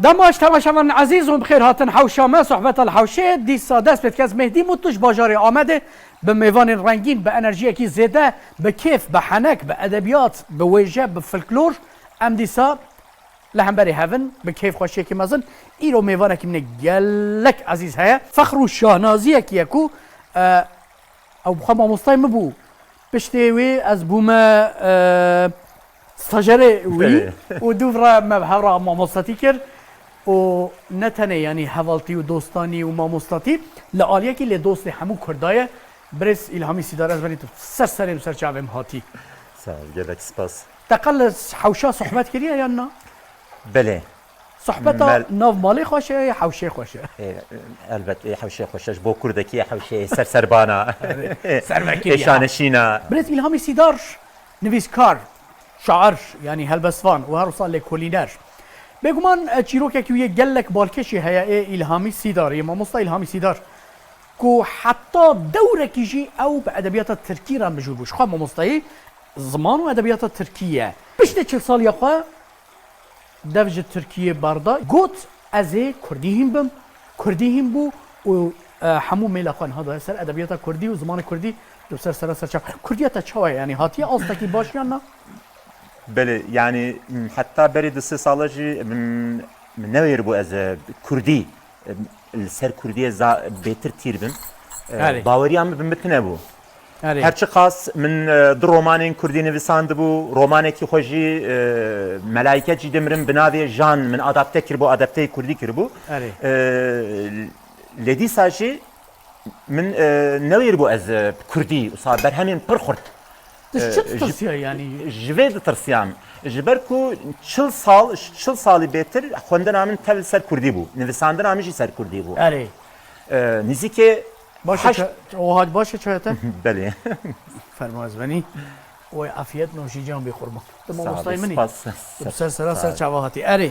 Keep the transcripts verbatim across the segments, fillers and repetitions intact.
Dema ji temaşevanên ezîz hûn bi xêr hatin hewşa me, sohbeta li hewşê. Dîsa dest pê dike, ez Mehdî Mutlu ji bajarê Amedê bi mêvanên rengîn, bi enerjiyekî zêde, bi kêf, bi henek, bi edebiyat, bi wêje, bi folklor. Em dîsa li hemberî hev in, bi kêfxweşiyekî mezin. Îro mêvanekî min ê gelek ezîz heye. Fexr û şahnaziyekî ye ku, e, ew bi xwe mamostayê min bû. Piştê wê ez bûme, e, stajerê wî Belê. û dûv re me bi hev re mamostatî kir û ne tenê, yanî, hevaltî û dostanî û mamostatî li aliyekî lê dostê hemû Kurda ye. Birêz Îlhamî Sîdar, ez benî tu ser serê min, ser çavê min hatî. Sağ ol, gelek spas. Te qet li hewşa sohbet kiriye yan na? Belê. Sohbeta Mel- nav malê xweş e, ya hewşê xweş e? Ê, elbet, ê hewşê xweş e. Ji bo Kurdekî hewşê ser serbana. Servekiriye. Ê şaneşîna. Birêz Îlhamî Sîdar, nivîskar, şair, yanî helbestvan û her wisa lêkolîner. Bêguman, e, çîrokekî wî yê gelek balkêşî heye ê Îlhamî Sîdar, yê mamosta Îlhamî Sîdar, ku heta dewrekî jî ew bi edebiyata tirkî re mijûl bû. Ji xwe mamostayî ziman û edebiyata tirkî ye. Piştê çil saliya xwe dev ji Tirkiyê berda. Got, "Ez ê Kurdî hîn bim." Kurdî hîn bû û, e, hemû mêla xwe niha daye ser edebiyata Kurdî û zimanê Kurdî. Tu ser sera ser çav. Kurdiya te çawa ye? Yanî hatiye astekî baş yan na? Belê, yanî, m, heta berê du sê sala jî min, min newêribû ez, e, Kurdî, e, li ser Kurdiyê za-, bêtir tîr bim. E, Erê. Baweriya min bi min tune bû. Erê. Her çiqas min, e, du romanên Kurdî nivîsandibû, romanekî xwe jî, e, Melayket jî dimirim bi navê Jan min adapte kiribû, adapteyê Kurdî kiribû. Erê. E, lê dîsa jî min, e, newêribû ez, e, bi Kurdî, wisa berhemên pir xurt. Tu ji çi, e, ji, ditirsiya yanî? Ji vê ditirsiyam. Ji ber ku çil sal, çil salî bêtir xwendina min tev li ser Kurdî bû. Nivîsandina min jî ser Kurdî bû. Erê. E, nizîkê Baş e heşt ça-, o hat baş e çaya te? Belê. Fermo ez benî. Oy afiyet noşîcan bî xurma. Tu Sağ ol, mamostayê min î. Spas. Tu bi ser sera Sağ ser ol. Çava hatî. Erê.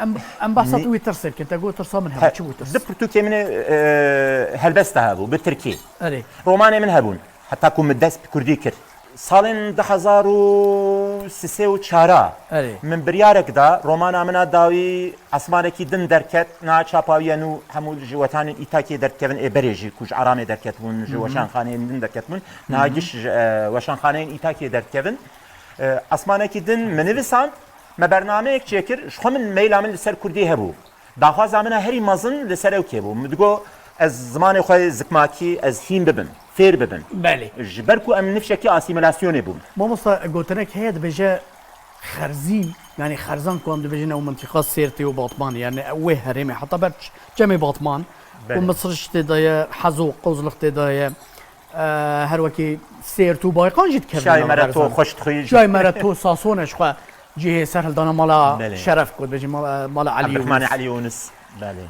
Em, em behsa Ni- tu wî tirsê bikin. Te got tirsa min He, hebe. Çi wî tirs? Di pirtûkê min ê, e, helbesta hebû, bi tirkî. Erê. Romanê min hebûn. Heta ku min dest bi kurdî kir. Salên du hezar û sisê û çara Erê. min biryarek da, romana min a dawî Esmanekî Din derket, niha çapa wî ye nû hemû ji wetanên Îtakê derdikevin, ê berê jî ku ji Aramê derketibûn, ji Hı hı. weşanxaneyên din derketibûn, niha Hı hı. giş ji, e, weşanxaneyên Îtakê derdikevin. E, Esmanekî Din min nivîsand, me bernameyek çêkir, ji xwe min meyla min li ser kurdî hebû. Daxwaza min a herî mezin li ser ew kê bû. Min digot, ez zimanê xwe zikmakî, ez hîn bibim, fêr bibim. Belê. Ji ber ku em nifşekî asîmîlasyonê bûn. Mamosta, gotinek heye dibêje xerzî, yanî xerzan ku em dibêjin ew mintîqa Sêrtê û Batmanê, yanî ew wê herêmê, heta ber ç-, çemê Batman, Belê. û Misir jî tê de ye, Hezo, Qozlix tê de ye, e, her wekî Sêrt û Bayqan jî dikevin Çay ew mere to xerzan. Xweş dixwî. Çay mere to Sason e ji xwe. Cihê serhildana mala Belê. Şeref, ku dibêjin mala, mala Elî Abdurrahman Yûnis. Elî Yûnis, belê.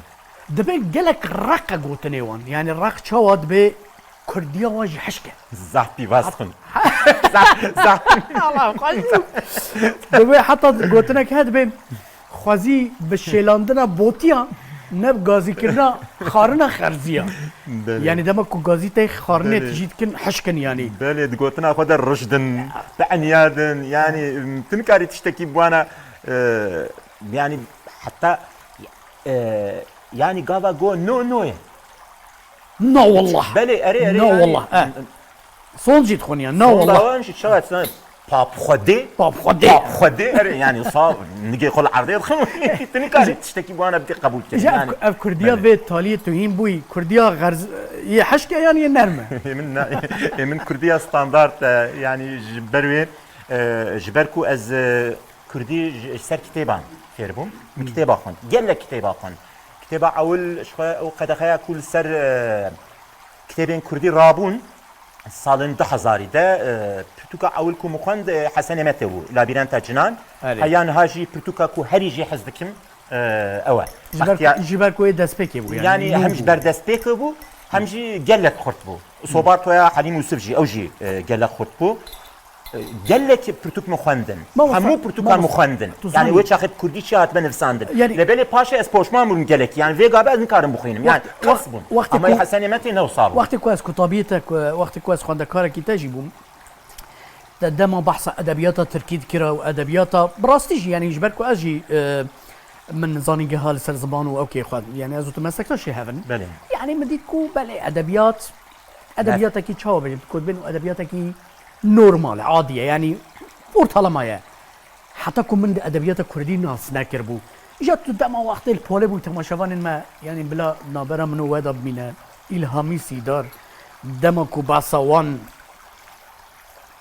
Dibê gelek req e gotinê wan. Yanî req çawa dibê kurdiya wan jî hişk e. Zaf pîvaz xwin. Zaf, zaf. Allah xweş bû. Dibê heta gotinek he dibê xwezî bi şêlandina botiya ne bi gazîkirina xarina xerziya. Belê. Yanî dema ku gazî tey xarinê Belê. tijî dikin hişkin yanî. Belê, di gotina xwe de rijdin, bi enyadin, yanî, tu nikarî tiştekî bi wana, e, yanî, heta, e, yanî gava go no, no ye. Na wallah. Belê, erê, erê, Na yanî, wallah, e. Son jî dixwin ya, na Son wallah. dawan jî çawa sen pap xwedê? Pap xwedê. Pap xwedê, erê, yanî, sa nigê xwe li erdê dixin, tu nikarî tiştekî bi wana bikî qebûl kir. Ji ev, Yanî, ev kurdiya belê. vê taliyê tu hîn bûyî, kurdiya xerz-, yê hişk e yan yê nerm e? Ê min na-, ê min kurdiya standart e, yanî ji ber wê, e, ji ber ku ez, e, kurdî ji, ji ser kitêban fêr bûm. Min Hmm. kitêba xwend. Gelek kitêba xwend. Kitêba ewil ji xwe ew qedexeya ku li ser, e, kitêbên kurdî rabûn, salên du hezarî de, e, pirtûka ewil ku min xwend, e, Hesenê Mete bû, Labîrenta Cinan. Erê. Heya niha jî pirtûka ku herî jê hez dikim, e, ew e. Ji ber, Bextiya- ji ber ku wê destpêkê bû, yanî Yanî nû hem ji bû. ber destpêkê bû, hem jî gelek xurt bû. Sobar Toya Helîm Yûsif jî, ew jî, e, gelek xurt bû. E, gelek pirtûk min xwendin. Mamosta, Hemû pirtûkan min mamosta, xwendin. tu Yanî zanî- wê çaxê bi kurdî çi hatime nivîsandin. Yanî- Lê belê paşê ez poşman bûm gelek. Yanî vê gabê ez nikarim bixwînim. Yanî Wext-, qels bûn. wextê Ama ku- Hesenê Metê ne wisa bû. Wextê ku ez kutabiyê te, ku, wextê ku ez xwendekarekî te jî bûm, te dema behsa edebiyata tirkî dikira û edebiyata bi rastî jî, yanî ji ber ku ez jî, e, Min zanîngeha li ser ziman û ewkê xwend. Yani ez û tu meslektaşê hev in. Belê. Yani min dît ku belê edebiyat, edebiyatekî çawa bêjim, tu dibên edebiyatekî normal e, adî ye, yani ortalama ye. Heta ku min di edebiyata kurdî nas nekiribû. Îja tu dema wextê li polê bû temaşevanên me, yani bila navbera min û we de bimîne. Îlhamî Sîdar, dema ku behsa wan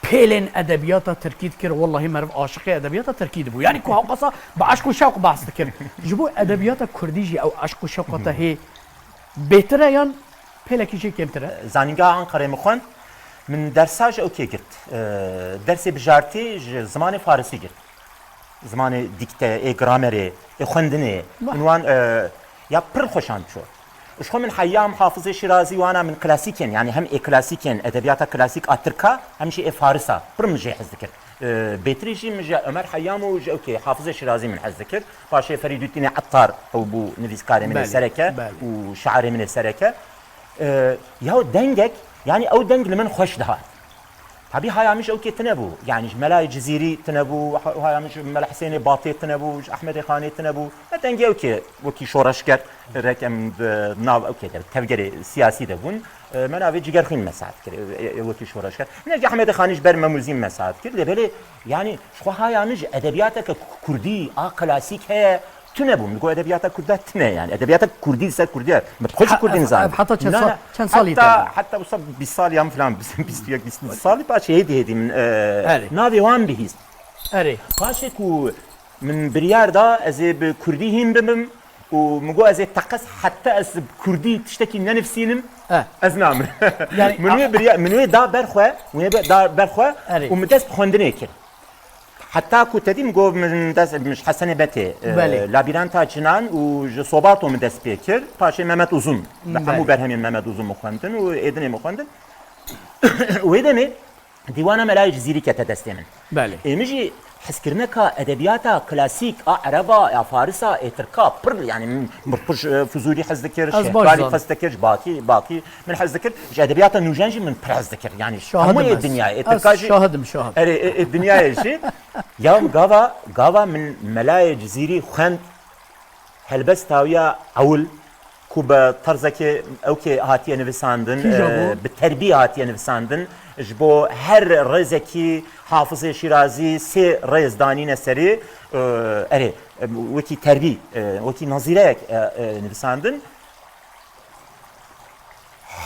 pêlên edebiyata tirkî dikir, wellahî meriv aşiqê edebiyata tirkî dibû. Yani ku hewqasa bi eşq û şewq behs dikir. Ji bo edebiyata kurdî jî ew eşq û şewqa te hê bêtir e yan pêlekî jê kêmtir e? Zanîngeha Anqerê min xwend, min dersa ji ewkê girt. E, dersê bijartî ji zimanê farisî girt. Zimanê dîkte, ê gramerê, ê xwendinê. Min wan, e, ya pir xweşan diço. Ji xwe min heya em hafizê Şîrazî wana min klasîkên, yani hem ê klasîkên, edebiyata klasîk a tirka, hem jî ê farisa, pir min jê hez dikir. E, bêtirî jî min ji Ömer Heyyam û ji ewkê Hafizê Şîrazî min hez dikir. Paşê Ferîdûddînê Ettar ew bû nivîskarê min ê Belê, sereke belê. û şairê min ê sereke. E, ya dengek, yani ew deng li min xweş dihat. Tabî haya min ji ewkê tune bû. Yani ji Melayê Cizîrî tune bû, ha-, haya min ji Mela Hisênê Batê tune bû, ji Ehmedê Xanê tune bû. Me dengê ewkê wekî şoreşger rek em di nav ewkê de, tevgerê siyasî de bûn. E, me navê Cigerxwîn me saet kir, e, e, wekî şoreşger. Min ji Ehmedê Xanî ji ber Memûzîn me saet kir. Lê belê, yani ji xwe haya min ji edebiyateke ku-, kurdî a klasîk heye, tune bû. Min got edebiyata kurda tune yani. Edebiyata kurdî li ser kurdî ye. Min xwe ji Ha- kurdî ha- nizanî. heta çend Na, sal- na. çend salî Heta, te? heta wisa bîst sal yan filan, bîst û yek, bîst û du salî paşê hêdî hêdî min, e, Erê. navê wan bihîst. Erê. Paşê ku min biryar da ez ê bi kurdî hîn bibim û min got ez ê teqez heta ez bi kurdî tiştekî nenivîsînim, Eh. ez namirim. Yani, Min wê a- birya-, min wê da ber xwe, wê be-, da ber xwe Erê. û min dest bi xwendinê kir. Heta ku te dî min got min dest, min ji Hesenê Betê, e, Belê. Labirenta Cinan û ji Sobato min dest pê kir. Paşê Mehmet Uzun. Bi Belê. hemû berhemên Mehmet Uzun min xwendin û êdinê min xwendin. Wê demê dîwana Melayê Cizîrî kete destê min. Belê. Ê min jî hezkirineka edebiyata klasîk a ereba, ya farisa, ê tirka pir, yani min pir ji, e, Fuzûlî hez dikir, Ez baş Şehkalî zanim. hez dikir, ji Bakî, Bakî min hez dikir, ji edebiyata nûjen jî min pir hez dikir. Yani Şahidim hemû ê ez. dinyayê, ê Ez tirka jî şahidim, şahid. Erê, ê, ê dinyayê jî. Ya gava, gava min Melayê Cizîrî xwend, helbesta wî ya ewil ku bi terzekê ewkê hatiye nivisandin, Kîja bû? e, bi terbî hatiye nivisandin, ji bo her rêzekî Hafizê Şîrazî sê rêz danîne serî, e, erê, e, wekî terbî, e, wekî nazîreyek, e, e, nivisandin.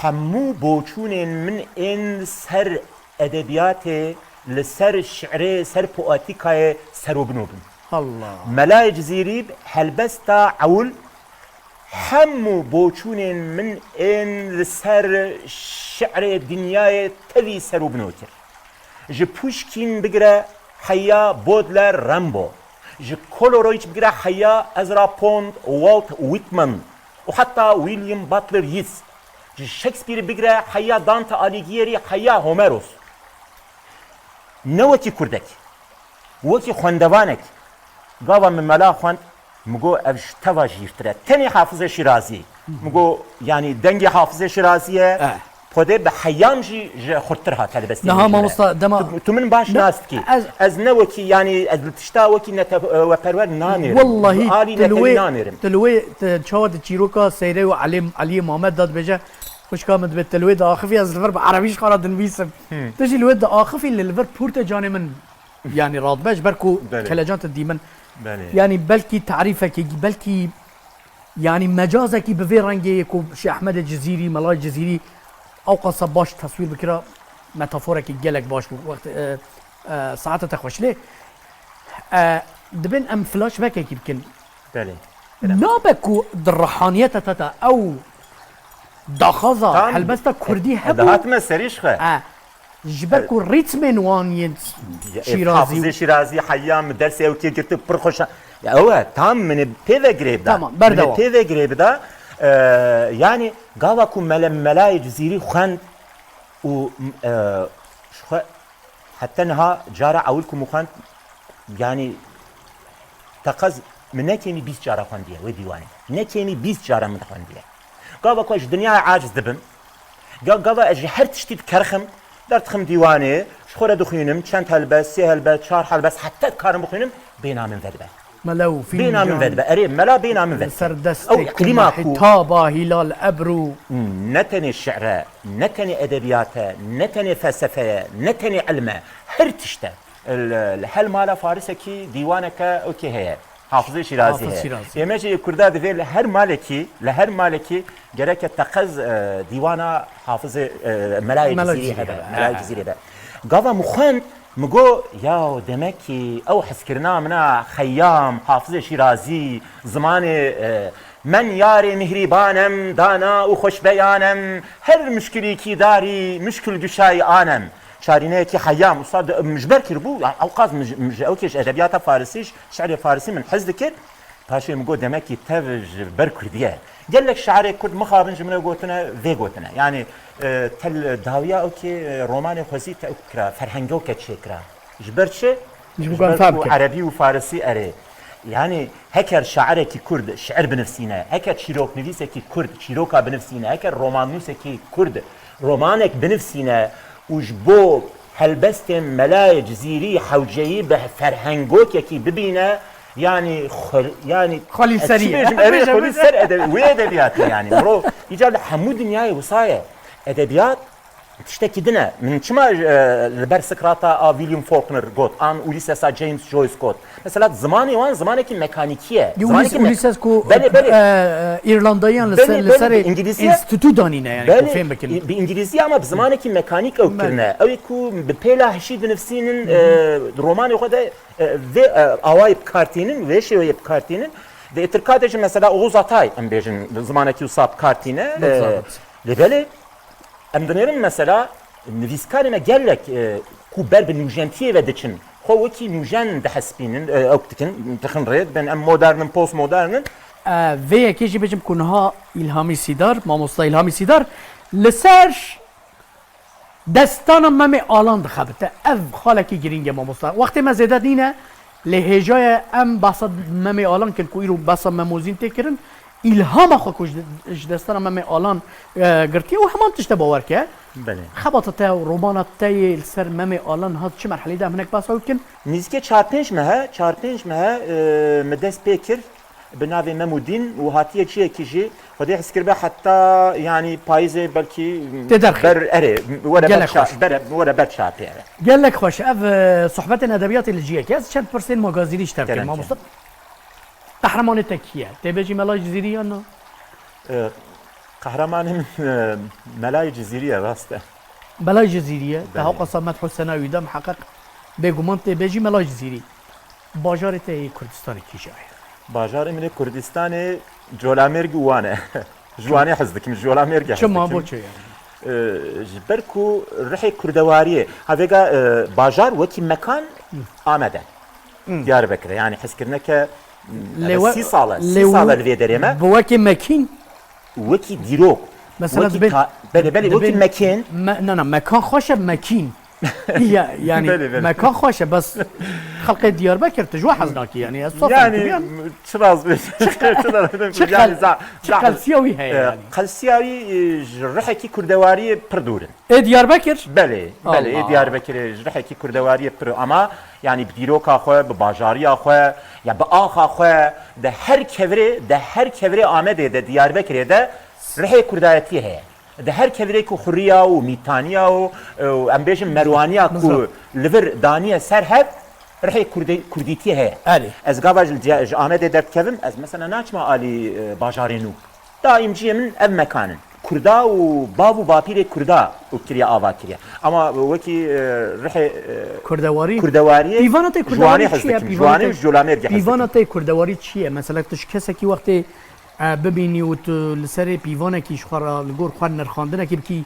Hemû boçûnên min ên ser edebiyatê, li ser şi'rê, ser poetîkayê serûbino bin. Allah. Melayê Cizîrî helbesta ewil hemû boçûnên min ên li ser şi'rê dinyayê tevî serûbino kir. Ji Pushkin bigire heya Baudelaire, Rimbaud, ji Coleridge bigire heya Ezra Pound, Walt Whitman û heta William Butler Yeats, ji Shakespeare bigire heya Dante Alighieri, heya Homeros. Ne wekî kurdek, wekî xwendevanek. Gava min mela xwend, min got ev ji teva jîrtir e. Tenê Hafizê Şîrazî. Min got, yanî dengê Hafizê Şîrazî ye. Eh. Xwedê bi heyam jî ji xurttir hat helbestê Niha min jî. mamosta dema Tu, tu min baş Ne, nas dikî. ez Ez ne wekî, yanî ez li tişta wekî neteweperwer nanêrim. Wellahî Alî tu li netewî wê, nanêrim. tu li wê, tu çawa di çîroka Seyre û Elî, Elî Mamed de dibêje, xwişka min dibê tu li wê diaxifî ez li vir bi erebî ji xwe re dinivîsim. Hmm. Tu jî li wê diaxifî lê li vir pûr te canê min. Yanî radbe ji ber ku Belê. kelecan te dîmin. Belê. Yanî belkî tarîfekî, belkî yanî mecazekî bi vê rengê yê ku Şêx Ehmedê Cizîrî, Melayê Cizîrî ewqasa baş teswîr bikira, metaforekî gelek baş bû. Wext, e, e, saete te xweş lê, e, dibên em flashbackekî bikin. Belê. Nabe ku di rihaniyeta te de ew daxwaza Tam helbesta kurdî hebû. Dihatime serî ji xwe. E, ji ber ku rîtmên wan yên Şîrazî Hafizê Şîrazî heya min dersê ew kê girtî pir xweş e. Ya ew e, tam min ê pê ve girê bida. Tamam, berdewam. Min ê pê ve girê bida. E, yanî gava ku mele, Melayê Cizîrî xwend û, e, ji xwe heta niha cara ewil ku min xwend, yanî teqez min ne kêmî bîst cara xwendiye wê dîwanê. Ne kêmî bîst cara min xwendiye. Gava ku ez ji dinyayê aciz dibim, ga-, gava ez ji her tiştî dikerxim, derdixim dîwanê, ji xwe re dixwînim, çend helbest, sê helbest, çar helbest, heta dikarim bixwînim, bêhna min vedibe. Mela û bêna min vedibe. Erê, mela bêna min vedibe. Ser destê Ew klîma ku hitaba hîlal ebru. Ne tenê şi're, ne tenê edebiyat e, ne tenê felsefe ye, ne tenê ilm e. Her tişt e. Li, li her mala Farisekî dîwaneke okê heye. Hafizê Şîrazî Hafiz heye. Şîrazî. Ême jî Kurda divê li her malekî, li her malekî gereke teqez, e, dîwana Hafizê, e, Melayê Mela Cizîrî Cizîrî hebe. Hebe. Melayê Cizîrî hebe. Gava min xwend, min got, yaw, demekî ew hezkirina min a Xeyyam, Hafizê Şîrazî, zimanê, e, men yarê mihrîban em, dana û xweşbeyan em, her muşkilîkî darî, muşkil guşayî anem. Çarîneyekî Xeyyam, usta, min ji ber kiribû, ya, ewqas min ji, min ji ew kêş edebiyata farisî, şi'rê farisî min hez dikir. Paşê min got, demekî tev ji ber kurdî ye. Gelek şairê kurd mixabin ji min re gotine, vê gotine. Yanî, e, tel dawiya ew kê, e, romanê xwezî te kira, ferhengewke çêkira. Ji ber çi? Ji bo Ji ber ku fehm ku kir. Erebî û farisî erê. Yanî heker şairekî kurd şiir binivsîne, heker çîroknivîsekî kurd çîroka binivsîne, heker romannûsekî kurd romanek binivsîne û ji bo helbestên Melayê Cizîrî hewceyî bi ferhengokekî bibîne, yanî xwe-, yanî Xwelî serî çi ye. Bêjim, erê, Bêje, xwelî bêje. Ser ede-, wê edebiyatê yanî. Miro, îcar li hemû dinyayê wisa ye. Edebiyat tiştekî din e. Min çima, e, li ber Sokrata a William Faulkner got, an Ulyssesa James Joyce got? Mesela zimanê wan zimanekî mekanîkî ye. Di Zimanekî Ulysse-, me-, Ulysses ku, belê, belê. E, e, Îrlandayiyan li Belê, ser, li belê, serê bi îngilîzî ye. Enstitû danîne, yani, Belê, ku fêm bikin. Bi îngilîzî ama bi zimanekî mekanîk ew Belê. Kirine. Ew ê ku bi pêla hişî dinivsînin, Hı hı. e, romanê xwe de, e, vê, e, awayê bi kar tînin, vê şêweyê bi kar tînin. Di Tirka de jî mesela Oğuz Atay, em bêjin, zimanekî wisa bi kar tîne. Oğuz E, Atay. Lê belê, Em dinêrin mesela nivîskarê me gelek, e, ku ber bi nûjentiyê ve diçin, xwe wekî nûjen dihespînin, e, ew dikin, dixin rê, dibên em modern in, postmodern in. E, vê yekê jî bêjim ku niha Îlhamî Sîdar, mamosta Îlhamî Sîdar, li ser destana Memê Alan dixebite. Ev xalekî girîng e, mamosta. Wextê me zêde nîne, Lê hêja ye em behsa Memê Alan kin ku îro behsa Mem û Zîn tê kirin, îlhama xwe ku ji, ji destana Memê Alan, e, girtiye û heman tişt e bawer ke. Belê. Xebata te û romana te yê li ser Memê Alan hat çi merhelê de em hinek behsa wê bikin? Nîzikê çar pênc mehe, çar pênc mehe, e, min dest pê kir bi navê Mem û Dîn û hatiye ciyekî jî Xwedê hez kiribe heta, yanî, payîzê belkî Tê derxê. Ber, erê, were ber Gelek ça-, xweş. Bere, were ber çapê, erê. Gelek xweş. Ev, e, sohbetên edebiyatê li ciyekê. Ez çend pirsên magazînî ji te bikim, Kerem mamoste. Qehremanê te kî ye? Tê bêjî Melayê Cizîrî yan na? E, qehremanê min, e, Melayê Cizîrî ye, rast e. Melayê Cizîrî ye. Te Belê. Hewqasa medh û sena wî da, miheqeq bêguman tê bêjî Melayê Cizîrî. Bajarê te yê Kurdistanê kîja ye? Bajarê min ê Kurdistanê Colemêrg û Wan e. Ji Wanê hez dikim, ji Colemêrgê hez Çima, dikim. Bo çi yani? Ee, ji ber ku rihê kurdewariyê, ha vêga, e, bajar wekî mekan Amed e. Diyarbekir e. Yani hezkirineke, Lê yani we-, sî sal e, lê sî sal e we-, li vê derê me. Bi wekî mekîn? Wekî dîrok. Mesela Wekî dibê-, ka-, belê, belê, wekî dibê-, mekên. Me-, na, na, mekan xweş e, mekîn. Ya, yani, Belê, belê. Mekan xweş e, bes xelkê Diyarbekir tu ji we hez nakî, yani, ez safan Yani, kibiyan. Çi raz bê? Çi qe-, Çi raz bê? Çi Yani, qel-, za-, çi za-, qelsiya wî heye, e, yani? Qelsiya wî, e, ji rihekî kurdewariyê pir dûr in. Ê Diyarbekir? Belê, belê, ê Allah. Diyarbekirê ji rihekî kurdewariyê pir, ama, yani, bi dîroka xwe, bi bajariya xwe, ya bi axa xwe, de her kevirê, de her kevirê Amedê de, Diyarbekirê de rihê kurdayetiyê heye. Di her kevirê ku xuriya û mîtaniya û, û em bêjin merwaniya ku Bizar. Li vir daniye ser hev, rihê kurdê-, kurdîtiyê heye. Erê. Ez gava ji, ji Amedê derdikevim, ez mesela naçima alî, e, bajarê nû. Daîm ciyê min ev mekan in. Kurda û bav û bapîrê kurda û kiriye ava kiriye. Ama wekî, e, rihê, e, Kurdewarî? Kurdewariyê Pîvana te ji Wanê kurdewarî hez çi ye? dikim. Ji Pîvana Wanê te, û ji Colemêrgê hez pîvana dikim. Te kurdewarî çi ye? Mesela tu ji kesekî wextê e, bibînî û tu li serê pîvanekî ji xwe re, li gor xwe nirxandinekê bikî,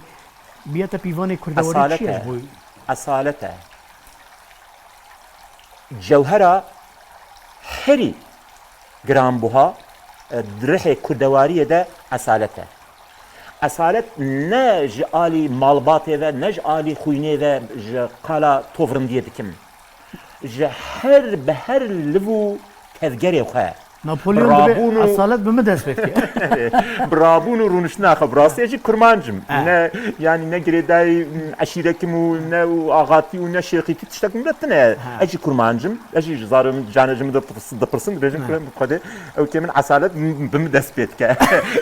bûye te pîvanê kurdewarî çi ye ji bo? Esalet e. Esalet e. Cewhera herî giranbuha, e, di rihê kurdewariyê de esalet e. Esalet ne ji alî malbatê ve, ne ji alî xwînê ve, ji qala tovrindiyê dikim. Ji her, bi her liv û tevgerê xwe, Napolyon dibê Rabûn û- esalet bi min dest pê dike. Bi rabûn û rûniştina xwe bi rastî ez jî kurmancim. Eh. Ne, yanî ne girêdayî, m, eşîrekim û ne û axatî û ne şêxîtî tiştek min re tine. Ha. Ez jî kurmancim. Ez jî ji zarê min, canê ji min dipirsin, dipirsin, dibêjim Ha. kurê min Xwedê, ew kê min esalet m, bi min dest pê dike.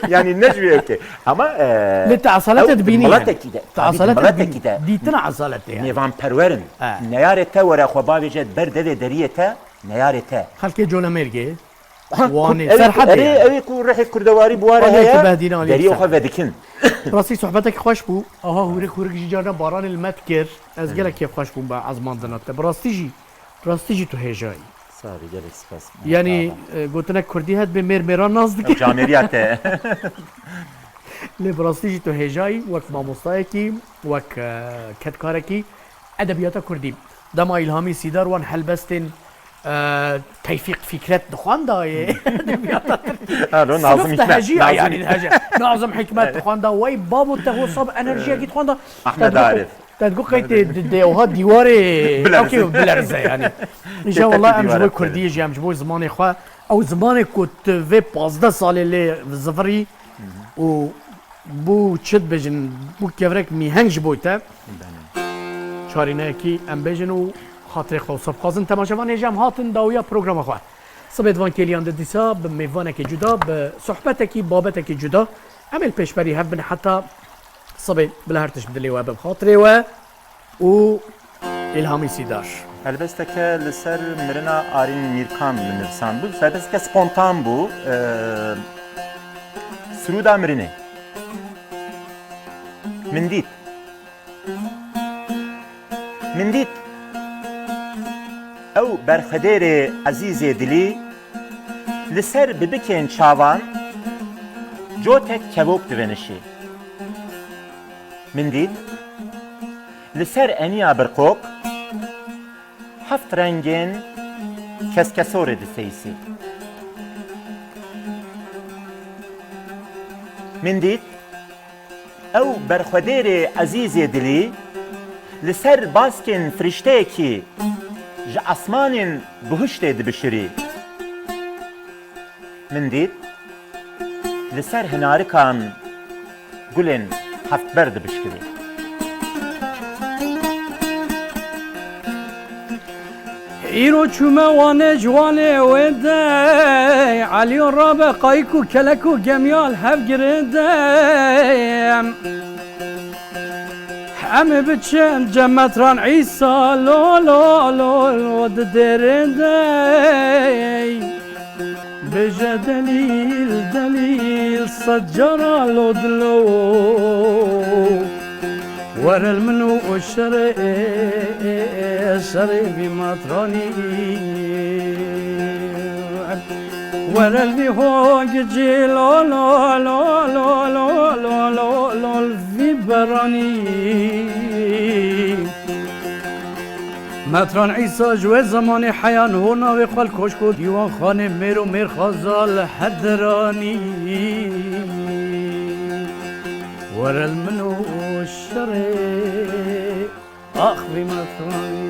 Yanî ne ji wê ew kê. Ama, e, Lê te esalet ew dibînî miletekî yani. de. Te Tabii, esalet miletekî dibînî. de. Dîtina esalet e yani. Mêvanperwer in. Ha. Neyarê te were xwe bavêje ber devê deriyê te, neyarê te. Xelkê Colemêrgê. Wanê, Ew ê ku- Serhedê erê, yani. Ew ê ku rihê kurdewari bi ware Wanê heye, ki Bedîna Alî deriyê Serhedê. Xwe vedikin. Rastî sohbetek xweş bû. Aha hûrik hûrik jî carna baranê li me dikir. Ez gelek kêfxweş bûm be ezmandina te. Bi rastî jî, rastî jî tu hêjayî. Sarî gelek spas. Yanî, e, gotinek kurdî het bê mêr mêran nas dike. Camêriya te. Lê bi rastî jî tu hêjayî wek mamostayekî, wek, e, kedkarekî edebiyata kurdî. Dema Îlhamî Sîdar wan helbestên, e, Tevfîq Fikret dixwanda yê edebiyata tirkî. Ha, lo Nazım Sinif te Hikmet, hejiya Nazım yani heje. Nazım Hikmet dixwanda, wey babo te ho sab enerjiyekî dixwanda. Ahmet Arif. Te digot qey tê di de oha dîwarê Bilerze. Okey, bilerze yani. Înşallah em ji bo kurdiyê jî, em ji bo zimanê xwe. Ew zimanê ku tu vê pazdeh salê lê zivirî û bû çi dibêjin, bû kevirek mîheng ji bo te. Çarîneyekî em bêjin û xatirê xwe wisa bixwazin. Temaşevanê jî em hatin dawiya programa xwe. Sibê di van kêliyan de dîsa bi mêvanekî cuda, bi sohbetekî, babetekî cuda. Em ê li pêşberî hev bin heta sibê bila her tişt bi dilê we be, bi xatirê we û Îlhamî Sîdar. Helbesteke li ser mirina Arîn Mîrkan min nivisandbû. Helbesteke spontan bû. Ee, Sirûda mirinê. Min dît. Min dît. Ew berxwedêrê ezîzê dilî li ser bibikên çavan cotek kevok divenişî. Min dît. Li ser eniya birqok heft rengên keskesorê diseyisî. Min dît, ew berxwedêrê ezîzê dilî li ser baskên firişteyekî ji esmanên buhiştê dibişirî. Min dît, li ser hinarikan gulên heftber dibişkivî. Îro çûme Wanê ji Wanê wê de, Elî û Rabe, qayik û kelek û gemiya li hev girê de. Em ê biçin cem Metran Îsa, lo, lo, lo, lo, di dêrê de. Bêje delîl, delîl, sed cara lo dilo. Were li min û şerê, şerê vî Metranî. Were li vî ho gicî lo, lo, li vî beranî. Metran Îsa ji wê zemanê heya niho navê xwe li koşk û dîwanxanê mêr û mêrxaza li her der anî. Were li min û şerê ax vî Metranî.